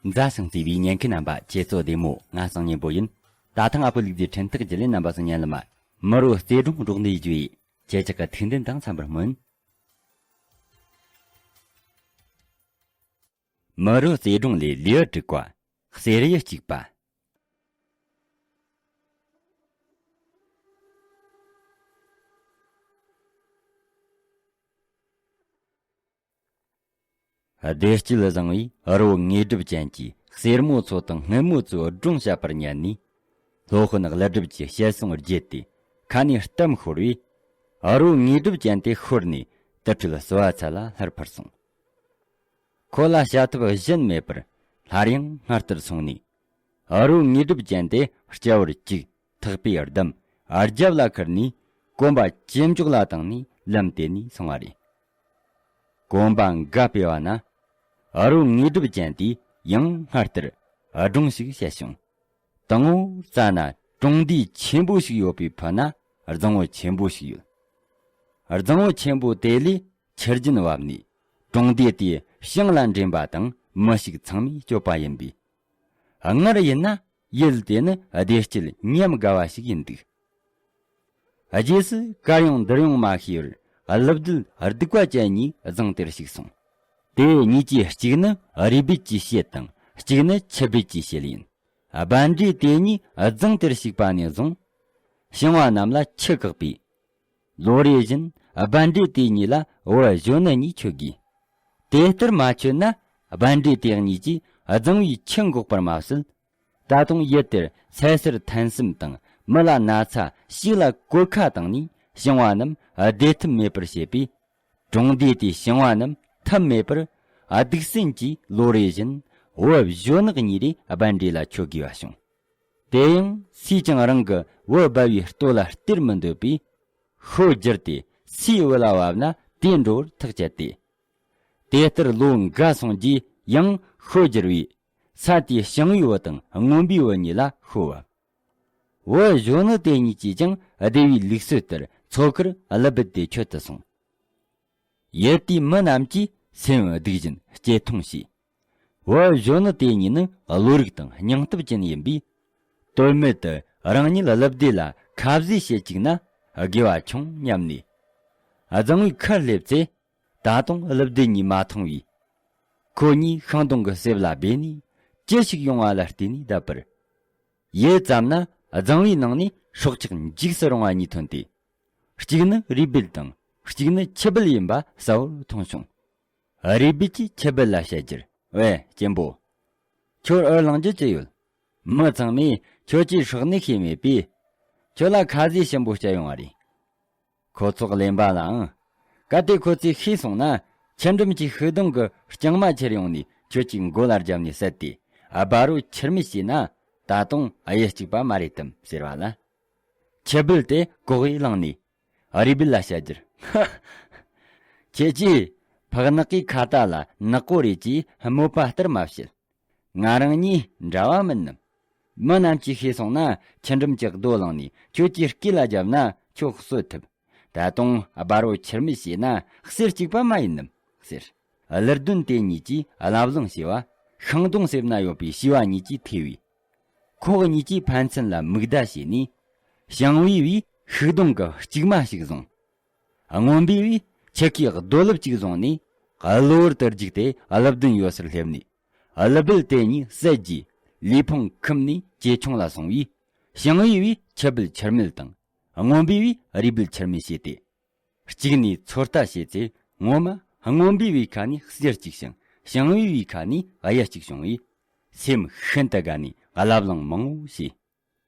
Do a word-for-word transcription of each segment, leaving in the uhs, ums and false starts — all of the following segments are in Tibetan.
མཛའ་ཞིང་བརྩེ་བའི་ཉན་མཁན་རྣམ་པ་ཁྱེད་ཚོ་བདེ་མོ། ང་སང་ཉིན་པོ་ཡིན། ད་ཐེངས་ཨ་ཕོ་ལུག་རྫིའི་འཕྲིན་ཐག་བརྒྱུད་ལས་རྣམ་པ་ཚོ་ཉན་ལ་མ། མི་རོ་རྩེ་སྒྲུང་སྒྲོག་འདི་བརྗོད་ཡིས་ཁྱེད་ཅག་གི་ཐུགས་འདུན་དང་འཚམ་པར་སྨོན། མི་རོ་རྩེ་སྒྲུང་ལས་ལེའུ་དྲུག་པ། གསེར་ཡུལ་གཅིག་པ། བདེ་སྐྱིད་བཟང་བའི་རི་བོ་དངོས་གྲུབ་ཅན་གྱིས་གསེར་མོ་མཚོ་དང་སྔོན་མོ་མཚོའི་སྒྲུང་བཤད་པར་ཉན་ནས། སློབ་དཔོན་ཀླུ་སྒྲུབ་ཀྱི་བཤད་སྲོལ་བརྗེད་དེ་ཁ་ནས་གཏམ་ཤོར་བས། རི་བོ་དངོས་གྲུབ་ཅན་དེ་ཤོར་ནས་དུར་ཁྲོད་བསིལ་བ་ཚལ་ལ་སླར་ཕར་སོང་། ཁོ་ལ་བྱ་ཐབས་གཞན་མེད་པར་སླར་ཡང་སྔར་ལྟར་སོང་ནས། རི་བོ་དངོས་གྲུབ་ཅན་དེ་སྐྱ་བོར་གཅིག་ཐག་པས་བསྡམས། རྒྱབ་ལ་ཁུར་ནས་གོམ་པ་ཇེ་མགྱོགས་ལ་བཏང་ནས་ལམ་དེད་ནས་སོང་བ་རེད། གོམ་པ་འགའ་སྤོས་པ་ན། རི་བོ་དངོས་གྲུབ་ཅན་དེས་ཡང་སྔར་ལྟར་སྒྲུང་ཞིག་བཤད་བྱུང་། དང་པོར་རྩ་ན་གྲོང་སྡེ་ཆེན་པོ་ཞིག་ཡོད་པའི་ཕུ་ན་རྫིང་བུ་ཆེན་པོ་ཞིག་ཡོད། རྫིང་བུ་ཆེན་པོ་དེ་ལས་ཆུ་རྒྱུན་བབས་ནས་གྲོང་སྡེ་དེའི་བྱང་ལ་འདྲེན་པ་དང་མི་ཞིག་ཚང་མས་སྐྱོབ་པ་ཡིན་པས། སྔར་ཡིན་ན་ཡུལ་དེ་ནི་བདེ་སྐྱིད་ཉམས་དགའ་བ་ཞིག་ཡིན་འདུག། རྗེས་སུ་གར་ཡོང་འདིར་ཡོང་མ་ཤེས་པར་ཀླུ་སྒྲུབ་སྡིག་པ་ཅན་གཉིས་རྫིང་དེར་ཞིག་སོང་། དེ་གཉིས་ཀྱི་གཅིག་ནི་རུས་སྦལ་གྱི་ཞལ་དང་གཅིག་ནི་ཆུ་སྦལ་གྱི་ཞལ་ཡིན། རྦ་འབྲས་དེ་གཉིས་རྫིང་དེར་ཞིག་པ་ནས་བཟུང་། ཞིང་བ་རྣམས་ལ་ཆུ་བཀག་པས། ལོ་རེ་བཞིན་རྦ་འབྲས་དེ་གཉིས་ལ་བུ་གཞོན་ནུ་གཉིས་མཆོད་དགོས། དེ་ལྟར་མ་མཆོད་ན་རྦ་འབྲས་དེ་གཉིས་ཀྱིས་རྫིང་བུའི་ཆུ་འགོག་པར་མ་ཟད། ད་དུང་ཡུལ་དེར་ཚེ་སྲོག་ཐན་སེམས་དང་མི་ལ་ན་ཚ་ཞིག་ལ་གོད་ཁ་བཏང་ནས་ཞིང་བ་རྣམས་བདེ་ཐབས་མེད་པར་བྱེད་པས། གྲོང་སྡེ་དེའི་ཞིང་བ་རྣམས་ཐབས་མེད་པར་སྡིག་སྲིན་གྱིས་ལོ་རེ་བཞིན་བུ་གཞོན་ནུ་གཉིས་རེ་རྦ་འབྲས་ལ་མཆོད་དགོས་པ་བྱུང་། དེ་ཡང་སུས་ཀྱང་རང་གི་བུ་སྦལ་བའི་ལྟོ་ལ་སྟེར་མི་འདོད་པས། ཤོད་བསྒྱུར་ཏེ་སུའི་བུ་ལ་བབས་ན་དེ་འགྲོ་བར་ཐག་བཅད་དེ། དེ་ལྟར་ལོ་འགའ་སོང་རྗེས་ཡང་ཤོད་བསྒྱུར་བས། ས་དེའི་ཞིང་བའི་བུ་དང་རྔོན་པའི་བུ་གཉིས་ལ་ཤོད་བབས། བུ་གཞོན་ནུ་དེ་གཉིས་ཀྱིས་ཀྱང་སྡེ་བའི་ལུགས་སྲོལ་ལྟར་མཚོ་ཁར་ཀླུ་སྦལ་དེ་མཆོད་དུ་སོང་། ཡུལ་དེའི་མི་རྣམས་ཀྱིས་སེམས་སྡུག་བཞིན་སྐྱིད་མཐོང་བྱས། བུ་གཞོན་ནུ་དེ་གཉིས་ནི་བློ་རིག་དང་སྙིང་སྟོབས་ཅན་ཡིན་པས། དོན་མེད་དུ་རང་ཉིད་ཀླུ་སྦལ་ལ་ཁ་ཟས་བྱེད་བཅུག་ན་དགེ་བ་ཆུང་སྙམ་ནས། རྫིང་བུའི་ཁར་སླེབས་ཚེ། ད་དུང་ཀླུ་སྦལ་གཉིས་མ་མཐོང་བས། ཁོ་གཉིས་ཤིང་སྡོང་གི་གསེབ་ལ་སྦས་ནས་ཅི་ཞིག་ཡོང་བ་ལ་བལྟས་ནས་བསྡད་པར། ཡུད་ཙམ་ན་རྫིང་བུའི་ནང་ནས་སྲོག་ཆགས་འཇིགས་སུ་རུང་བ་གཉིས་ཐོན་ཏེ། གཅིག་ནི་རུས་སྦལ་དང་གཅིག་ནི་ཆུ་སྦལ་ཡིན་པ་གསལ་བོར་མཐོང་བྱུང་། རུས་སྦལ་གྱིས་ཆུ་སྦལ་ལ་བཤད་རྒྱུར། ཝེ་གཅེན་པོ། ཁྱོད་འུར་ལངས་རྒྱུ་ཅི་ཡོད། མི་ཚང་མས་ཁྱོད་ཀྱི་སྲོག་ནད་ཤེས་མེད་པས། ཁྱོད་ལ་ཁ་ཟས་ཞིམ་པོ་སྤྲད་ཡོང་བ་རེད། ཁོ་ཚོ་གླེན་པ་ལའང་། གལ་ཏེ་ཁོ་ཚོས་ཤེས་སོང་ན། ཆུ་འགྲམ་གྱི་ཤིང་སྡོང་གི་རྐྱང་མ་ཁྱེར་ཡོང་ནས་ཁྱོད་ཀྱི་མགོ་ལ་བརྒྱབ་ནས་བསད་དེ་སྦ་རོ་ཁྱུར་མིད་བྱས་ན། ད་དུང་གཡུལ་གཅིག་པ་མ་རེད་དམ་ཟེར་བ་ལ། ཆུ་སྦལ་དེ་ལྐོག་གཡས་བླངས་ནས་རུས་སྦལ་ལ་བཤད་རྒྱུར། ཁྱེད་ཀྱིས་ཕག་ནག་གི་ཁྭ་ཏ་ལ་ནག་པོ་རེད་ཅེས་དམོད་པ་ལྟར་མ་བྱེད། ང་རང་གཉིས་འདྲ་བ་མིན་ནམ། མི་རྣམས་ཀྱིས་ཤེས་སོང་ན་ཆུ་འགྲམ་གྱི་རྡོ་བླངས་ནས་ཁྱོད་ཀྱི་སྐེ་ལ་བརྒྱབ་ན་ཁྱོད་གསོད་ཐུབ། ད་དུང་སྦ་རོ་ཁྱུར་མིད་བྱས་ན་གསེར་གཅིག་པ་མ་ཡིན་ནམ་ཟེར། ཀླུ་སྒྲུབ་དེ་གཉིས་ཀྱིས་ཀླ་ཀློ་བྱས་པ་ཤིང་སྡོང་གསེབ་ན་ཡོད་པའི་བྱིས་པ་གཉིས་ཀྱིས་ཐོས་པས། ཁོ་གཉིས་ཀྱིས་ཕན་ཚུན་ལ་མིག་བརྡ་བྱས་ནས། ཞིང་བའི་བུས་ཤིང་སྡོང་གི་ལྕུག་མ་ཞིག་བཟུང་། རྔོན་པའི་བུས་ཆུ་ཁའི་རྡོ་ལེབ་ཅིག་བཟུང་ནས་གློ་བུར་དུ་རྒྱུགས་ཏེ་ཀླུ་སྒྲུབ་ཡོད་སར་སླེབས་ནས། ཀླུ་སྦལ་དེ་གཉིས་བསད་རྗེས་ལུས་ཕུང་ཁུམ་ནས་ཇེ་ཆུང་ལ་སོང་བས། ཞིང་བའི་བུས་ཆུ་སྦལ་ཁྱུར་མིད་དང་། རྔོན་པའི་བུས་རུས་སྦལ་ཁྱུར་མིད་བྱས་ཏེ། གཅིག་ནས་ཚོད་ལྟ་བྱས་ཚེ་ངོ་མ་རྔོན་པའི་བུའི་ཁ་ནས་གསེར་གཅིག་ཞིང་ཞིང་བའི་བུའི་ཁ་ནས་གཡུ་གཅིག་བྱུང་བས། སེམས་ཤིན་ཏུ་དགའ་ནས་ཀླ་ཀློ་མང་བོ་བྱས།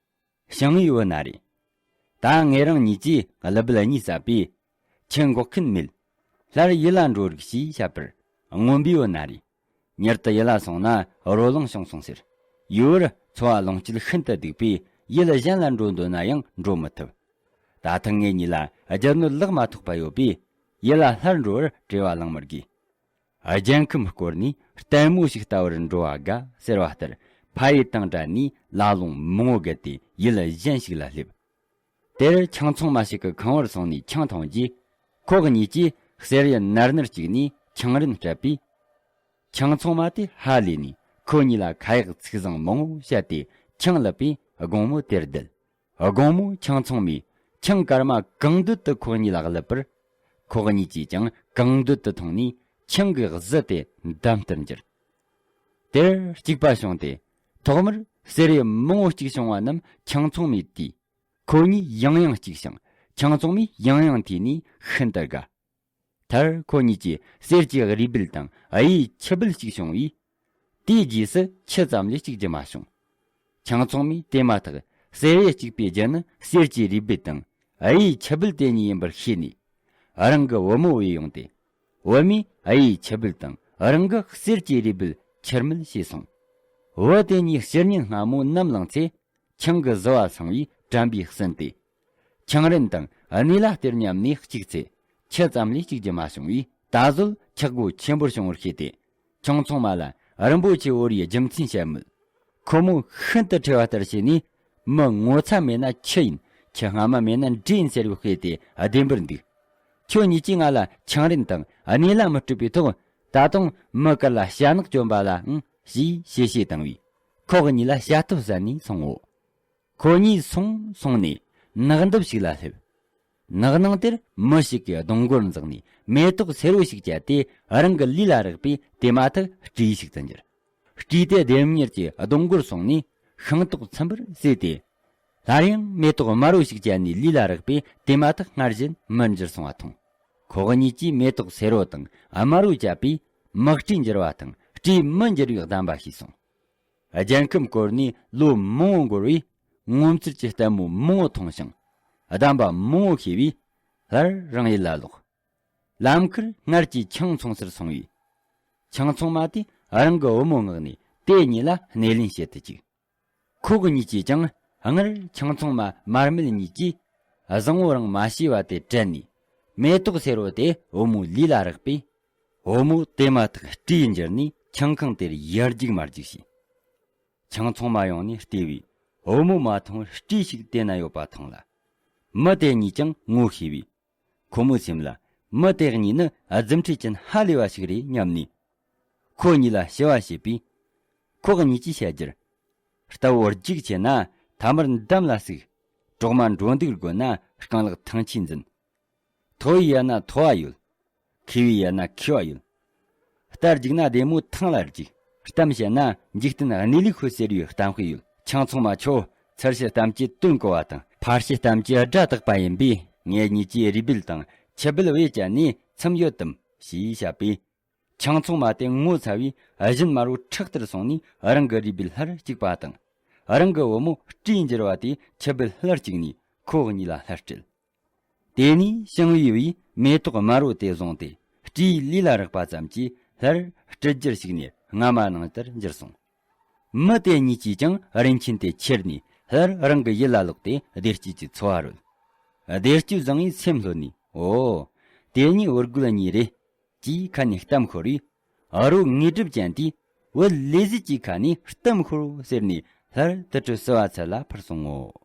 ཞིང་བའི་བུ་ན་རེ། ད་ངེད་རང་གཉིས་ཀྱིས་ཀླུ་སྦལ་གཉིས་བསད་པས། ཁྱི་འགོག་མཁན་མེད། སླར་ཡུལ་ལ་འགྲོ་རིགས་ཞེས་བཤད་པར། རྔོན་པའི་བུ་ན་རེ། མྱུར་དུ་ཡུལ་ལ་སོང་ན་རོ་ལངས་བྱུང་སོང་ཟེར། ཡུལ་བུར་འཚོ་བ་ལོངས་སྤྱོད་ཤིན་ཏུ་སྡུག་པས་ཡུལ་གཞན་ལ་འགྲོ་འདོད་ན་ཡང་འགྲོ་མི་ཐུབ། ད་ཐེངས་ངེད་གཉིས་ལ་རྒྱུ་ནོར་ལག་མ་ཐོགས་པ་ཡོད་པས་ཡུལ་ལ་སླར་འགྲོ་བར་བྲེལ་བ་ལངས་མི་དགོས། རྒྱལ་ཁམས་བསྐོར་ནས་ལྟད་མོ་ཞིག་ལྟ་བར་འགྲོ་བ་དགའ་ཟེར་བ་ལྟར་ཕ་ཡུལ་དང་བྲལ་ནས་ཀླ་ཀློ་མང་བོ་བརྒལ་ཏེ་ཡུལ་གཞན་ཞིག་ལ་སླེབས། དེར་ཆང་ཚོང་མ་ཞིག་གི་ཁང་བར་སོང་ནས་ཆང་འཐུང་རྗེས། ཁོ་གཉིས་ཀྱིས་གསེར་ཡུལ་ནར་ནར་བཅུག་ནས་ཆང་རིན་སྤྲད་པས། ཆང་ཚོང་མ་དེ་ཧ་ལས་ནས་ ཁོ་གཉིས་ལ་ཁ་ཡག་ཚིག་བཟང་མང་བོ་བཤད་དེ་ཆང་བླུད་པས་དགོང་མོ་དེར་བསྡད། དགོང་མོ་ཆང་ཚོང་མས་ཆང་སྐར་མ་གང་འདོད་དུ་ཁོ་གཉིས་ལ་བླུད་པར། ཁོ་གཉིས་ཀྱིས་ཀྱང་གང་འདོད་དུ་འཐུང་ནས་ཆང་གི་གཟི་དེ་འདམ་ལྟར་འགྱུར། དེར་སྐྱུག་པ་བྱུང་སྟེ། ཐོག་མར་གསེར་རས་མང་བོ་གཅིག་བྱུང་བ་རྣམས་ཆང་ཚོང་མས་བལྟས། ཁོ་གཉིས་ཡང་ཡང་གཅིག་ཞིང་ཆང་ཚོང་མས་ཡང་ཡང་བལྟས་ནས་ཤིན་ཏུ་དགའ། མཐར་ཁོ་གཉིས་ཀྱིས་གསེར་གྱི་རུས་སྦལ་དང་གཡུའི་ཆུ་སྦལ་ཞིག་བྱུང་བས། དེའི་རྗེས་སུ་ཆུ་ཙམ་ལས་གཅིག་རྒྱུ་མ་བྱུང་། ཆང་ཚོང་མས་དེ་མ་ཐག་གསེར་རས་གཅིག་པའི་རྒྱུ་ནི་གསེར་གྱི་རུས་སྦལ་དང་གཡུའི་ཆུ་སྦལ་དེ་གཉིས་ཡིན་པར་ཤེས་ནས། རང་གི་བུ་མོ་བོས་ཡོང་སྟེ། བུ་མོས་གཡུའི་ཆུ་སྦལ་དང་རང་གི་གསེར་གྱི་རུས་སྦལ་ཁྱུར་མིད་བྱས་སོང་། བུ་དེ་གཉིས་ཕྱི་ཉིན་སྔ་མོ་ནམ་ལངས་ཚེ། ཆང་གི་བཟི་བ་སངས་པས་དྲན་པས་ཟིན་ཏེ། ཆང་རིན་དང་གནས་ལ་སྟེར་སྙམ་ནས་གཅིག་ཚེ། ཆུ་ཙམ་ལས་གཅིག་རྒྱུ་མ་བྱུང་བས། ད་གཟོད་ཆག་སྒོ་ཆེན་པོར་བྱུང་བར་ཤེས་ཏེ། ཆང་ཚོང་མ་ལ་རིན་པོ་ཆེ་བོར་བའི་རྒྱུ་མཚན་བཤད་མོད། ཁོ་མོ་ཤིན་ཏུ་ཁྲེལ་བ་ལྟར་བྱས་ནས། མི་ངོ་ཚ་མེད་ན་ཆུ་ཡིན། ཆུ་སྔ་མ་མེད་ན་འབྲས་ཡིན་ཟེར་བའི་དཔེ་དེ་བདེན་པར་འདུག་ཁྱོད་གཉིས་ཀྱིས་ང་ལ་ཆང་རིན་དང་གནས་ལ་མི་སྤྲོད་པའི་ཐོག་ད་དུང་མི་དཀར་ལ་ཞྭ་ནག་གྱོན་པ་ལའང་ཞེས་ཞེ་བཤད་བཏང་བས། ཁོ་གཉིས་ལ་བྱ་སྟོབས་ཟད་ནས་སོང་ངོ་། ཁོ་གཉིས་སོང་སོང་ནས་ནགས་འདབས་ཤིག་ལ་སླེབས། ནགས་ནང་དེར་མི་ཞིག་གིས་སྡོང་མགོར་འཛེགས་ནས་མེ་ཏོག་སེར་བོ་ཞིག་བཅད་དེ་རང་གི་ལུས་ལ་རེག་པས་དེ་མ་ཐག་སྤྲེའུ་ཞིག་ཏུ་འགྱུར། སྤྲེའུ་དེ་ལྡེམ་མྱུར་གྱིས་སྡོང་མགོར་སོང་ནས་ཤིང་ཏོག་ཚིམ་པར་བཟོས་ཏེ། སླར་ཡང་མེ་ཏོག་དམར་བོ་ཞིག་བཅད་ནས་ལུས་ལ་རེག་པས་དེ་མ་ཐག་སྔར་བཞིན་མི་འགྱུར་སོང་བ་མཐོང་། ཁོ་གཉིས་ཀྱིས་མེ་ཏོག་སེར་བོ་དང་དམར་བོ་བཅད་པས་མི་སྤྲེའུ་འགྱུར་བ་དང་སྤྲེའུ་མི་འགྱུར་བའི་གདམས་པ་ཤེས་སོང་། རྒྱལ་ཁམས་བསྐོར་ནས་ལོ་མང་བོ་འགོར་བས་ངོ་མཚར་གྱི་ལྟད་མོ་མང་བོ་མཐོང་ཞིང་། གདམས་པ་མང་བོ་ཤེས་པས་སླར་རང་ཡུལ་ལ་ལོག་ལམ་ཁར་སྔར་གྱི་ཆང་འཚོང་སར་སོང་བས། ཆང་ཚོང་མ་དེས་རང་གི་བུ་མོ་མངགས་ནས་དེ་གཉིས་ལ་སྣེ་ལེན་བྱེད་དུ་བཅུག་ཁོ་གཉིས་ཀྱིས་ཀྱང་སྔར་ཆང་ཚོང་མ་མར་མེ་གཉིས་ཀྱིས་བཟང་བོ་རང་མ་ཤེས་པ་དེ་དྲན་ནས་མེ་ཏོག་སེར་བོ་དེ་བུ་མོའི་ལུས་ལ་རེག་པས། བུ་མོ་དེ་མ་ཐག་སྤྲེའུ་འགྱུར་ནས་ཆང་ཁང་དེར་ཡར་རྒྱུག་མར་རྒྱུག་བྱས། ཆང་ཚོང་མ་ཡོང་ནས་བལྟས་པས་བུ་མོ་མ་མཐོང་བར་སྤྲེའུ་ཞིག་དེ་ན་ཡོད་པ་མཐོང་ལ། མི་དེ་གཉིས་ཀྱང་ངོ་ཤེས་པས། ཁོ་མོའི་སེམས་ལ་མི་དེ་གཉིས་ནི་རྫུ་འཕྲུལ་ཅན་ཧ་ལས་པ་ཞིག་རེད་སྙམ་ནས། ཁོ་གཉིས་ལ་ཞུ་བ་བྱས་པས། ཁོ་གཉིས་ཀྱིས་བཤད་རྒྱུར། རྟ་བོ་རྒྱུག་ཆེ་ན་ཐ་མར་འདམ་ལ་ཟུག་གྲོག་མ་འགྲོ་འདུག་དགོས་ན་རྐང་ལག་ཐང་ཆད་འཛིན། མཐོ་བའི་ཡན་ན་མཐོ་བ་ཡོད། མཁས་པའི་ཡན་ན་མཁས་པ་ཡོད། རྟ་རྒྱུག་ན་བདེ་མོ་ཐང་ལ་རྒྱུག་གཏམ་བཤད་ན་འཇིག་རྟེན་གནས་ལུགས་ཤོད་ཟེར་བའི་གཏམ་དཔེ་ཡོད། ཆང་ཚོང་མ་ཁྱོད་ཚུར་ཕྱི་གཏམ་གྱི་དོན་གོ་བ་དང་ཕར་ཕྱི་གཏམ་གྱི་སྒྲ་དག་པ་ཡིན་པས། ངེད་གཉིས་ཀྱིས་རུས་སྦལ་དང་ཆུ་སྦལ་བེད་སྤྱད་ནས་ཚིམ་ཡོད་དམ་ཞེས་བཤད་པས། ཆང་ཚོང་མ་དེ་ངོ་ཚ་བས་གཞུན་དམར་བོ་ཁྲག་ལྟར་སོང་ནས་རང་གི་རུས་སྦལ་སླར་གཅིག་པ་དང་། རང་གི་བུ་མོ་སྤྲེའུ་འགྱུར་བ་དེ་ཆུ་སྦལ་སླར་གཅིག་ནས་ཁོ་གཉིས་ལ་སླར་སྤྲད། དེ་ནས་ཞིང་བའི་བུས་མེ་ཏོག་དམར་བོ་དེ་བཟུང་སྟེ་སྤྲེའུའི་ལུས་ལ་རེག་པ་ཙམ་གྱིས་སླར་སྤྲུལ་རྒྱུར་ཞིག་ནས་སྔ་མ་ནང་ལྟར་འགྱུར་སོང་། མི་དེ་གཉིས་ཀྱིས་ཀྱང་རིན་ཆེན་དེ་ཁྱེར་ནས་སླར་རང་གི་ཡུལ་ལ་ལོག་སྟེ་བདེ་སྐྱིད་ཀྱི་འཚོ་བ་རོལ། བདེ་སྐྱིད་བཟང་བའི་སེམས་ལྷོད་ནས། འོ། དེ་གཉིས་བུ་རྒོད་གཉིས་རེད། ཅེས་ཁ་ནས་གཏམ་ཤོར་བས། ཨ་རོ་དངོས་གྲུབ་ཅན་དེས་བུ་ལས་ཟིག་གི་ཁ་ནས་གཏམ་ཤོར་ཟེར་ནས་སླར་དུར་ཁྲོད་བསིལ་བ་ཚལ་ལ་འཕུར་སོང་ངོ་།